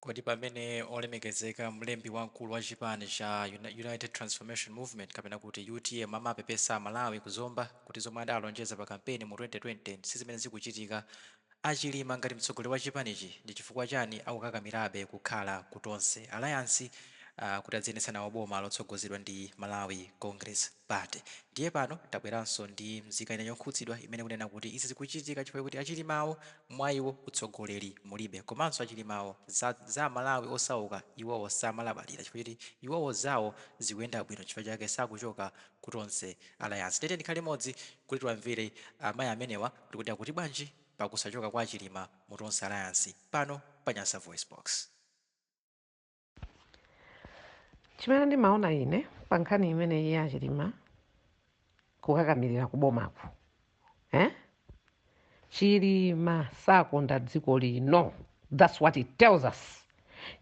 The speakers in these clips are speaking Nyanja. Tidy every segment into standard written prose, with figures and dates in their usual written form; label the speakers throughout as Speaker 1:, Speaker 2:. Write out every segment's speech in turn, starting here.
Speaker 1: Kodi pamene olemekezeka mlembi wamkulu wa chipani cha United Transformation Movement kapena kuti UTM amapepesa Amalawi ku Zomba kuti zomwe adalonjeza pa kampeni mu 2020 sizimene zikuchitika, a Chilima ngati mtsogoleri wa chipanichi ndi chifukwa chani akukakamirabe kukhala ku Tonse Alliance kuti adziyendetsa nawo boma lotsogozedwa ndi Malawi Congress Party? Ndiye pano tabweranso ndi mzika ina yokhudzidwa imene ikunena kuti izi zikuchitika chifukwa kuti a Chilimawo mwa iwo utsogoleri mulibe komanso a Chilimawo za za Amalawi osauka iwowo samalabadira chifukwa choti iwowo zawo zikuyenda bwino chifukwa chake sakuchoka ku Tonse Alliance. Tiyeni tikhale limodzi kuti tiwamvere amayi amenewa kuti kodi akuti bwanji pa kusachoka kwa a Chilima mu Tonse Alliance pano pa Nyasa VoiceBox.
Speaker 2: Chimene ndimaona ine pa nkhani imeneyi ya Chilima kukakamirira kubomaku, eh? Chilima sakonda dziko lino. That's what it tells us.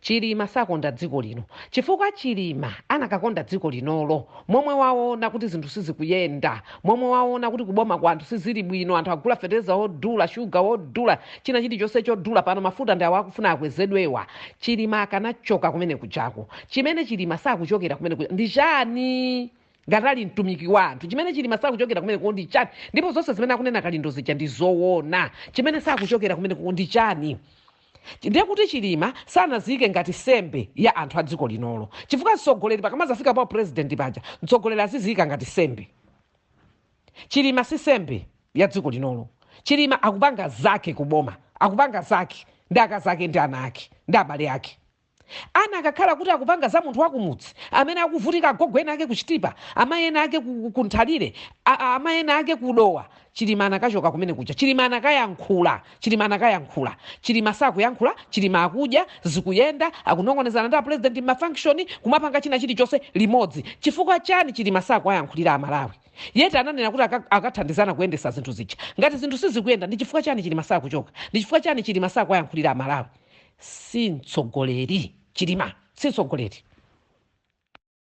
Speaker 2: Chilima sakonda dziko lino chifukwa Chilima anakakonda dziko linolo momwe waona kuti zinthu sizikuyenda, momwe waona kuti kuboma kwa anthu sizili bwino, anthu agula fetereza wodula, shuga wodula, china chilichonse chodula, pano mafuta ndi awo akufuna akwezedwewa. Chilima akanachoka kumene kujako. Chimene Chilima sakuchokera kumene kuja ndi chani? Ngati ali mtumiki wa anthu, chimene Chilima sakuchokera kumeneko ndi chani? Ndipo zonse zimene akunena Kalindo zija ndi zoona. Chimene sakuchokera kumeneko ndi chani? Ndiye kuti Chilima sanaziyike ngati sembe ya anthu a dziko linolo, chifukwa mtsogoleri pakamazafika pa president paja, mtsogoleri aziziyika ngati sembe. Chilima si sembe ya dziko linolo. Chilima akupanga zake kuboma, akupanga zake ndi akazi ake ndi ana ake ndi abale ake. Ana akakhala kuti akupanga za munthu wakumudzi amene akuvutika, agogo ena ake ku Chitipa, amayi ena ake ku Nthalire, amayi ena ake ku Dowa, Chilima anakachoka kumene kuja. Chilima anakayankhula. Chilima anakayankhula. Chilima sakuyankhula. Chilima akudya, zikuyenda, akunong'onezana ndi a president m'ma function, kumapanga china chilichonse limodzi. Chifukwa chani Chilima sakuwayankhulira Amalawi? Yet ananena kuti akathandizana kuyendesa zinthu zija. Ngati zinthu sizikuyenda, ndi chifukwa chani Chilima sakuchoka? Ndi chifukwa chani Chilima sakuwayankhulira Amalawi? Si mtsogoleri. Chilima si mtsogoleri.